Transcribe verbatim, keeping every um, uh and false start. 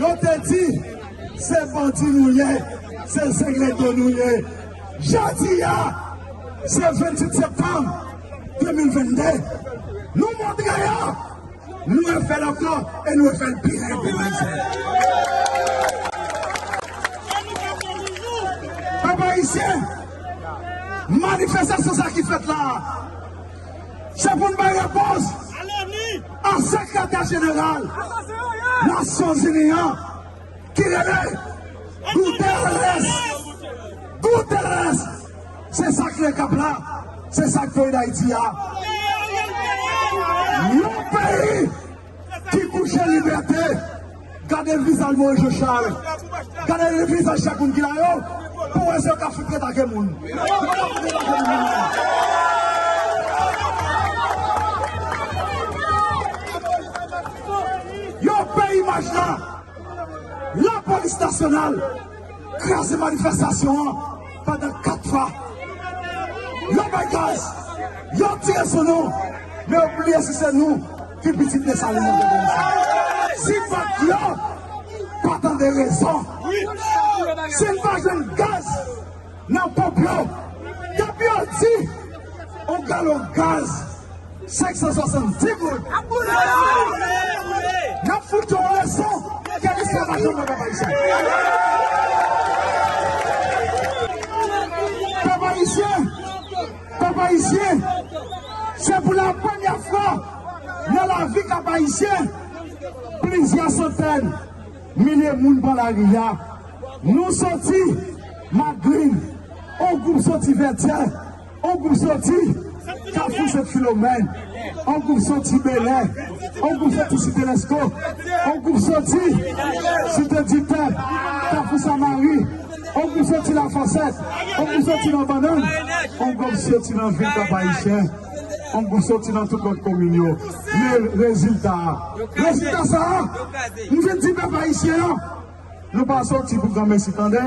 Yo te di, se bandi nou ye, se zengledo nou ye. Jodi a, se venntuit septanm de mil vennde. Nou montre yo, nou refè l ankò e nou refè l pi rèd, pèp ayisyen. Pèp ayisyen, manifestasyon sa ki fèt la a, se pou n bay repons a sekretè jeneral Nasyonzini an ki rele Guterres. Guterres! Se sa k rele k ap la. Se sa k peyi Dayiti a. Yon peyi ki kouche libète. Gade vizaj Moïse Jean Charles. Gade vizaj chak moun ki la yo. Pou wè si yo ka fout atake moun. Yo peye imaj la. Lapolis nasyonal kraze manifestasyon an pandan kat fwa. Yo bay gaz, yo tire sou nou, men yo bliye si se nou ki pitit Desalin nan peyi sa. Si pa t yo, pa tande rezon. Si n pa jwenn gaz nan ponp yo, depi yo di yon galon gaz, senk san swasanndis goud. N ap fout yo yon leson ke listwa pa janm wè, pèp ayisyen. Pèp ayisyen, pèp ayisyen, se pou la premyè fwa nan lavi pèp ayisyen, plizyè santèn milye moun pran lari a. Nou soti Madlin, yon gwoup soti Vètyè, yon gwoup soti Kafou Sent Filomèn, yon gwoup soti Belè, yon gwoup soti Site Lèsko, yon gwoup soti Site Dipèp, Kafou Samari, yon gwoup soti Lafòsèt, yon gwoup soti nan Bannann, yon gwoup soti nan vil Kap Ayisyen, yon gwoup soti nan tout lòt komin yo. Men rezilta a, rezilta sa a, m vin di pèp ayisyen an, nou pa soti pou granmesi tande.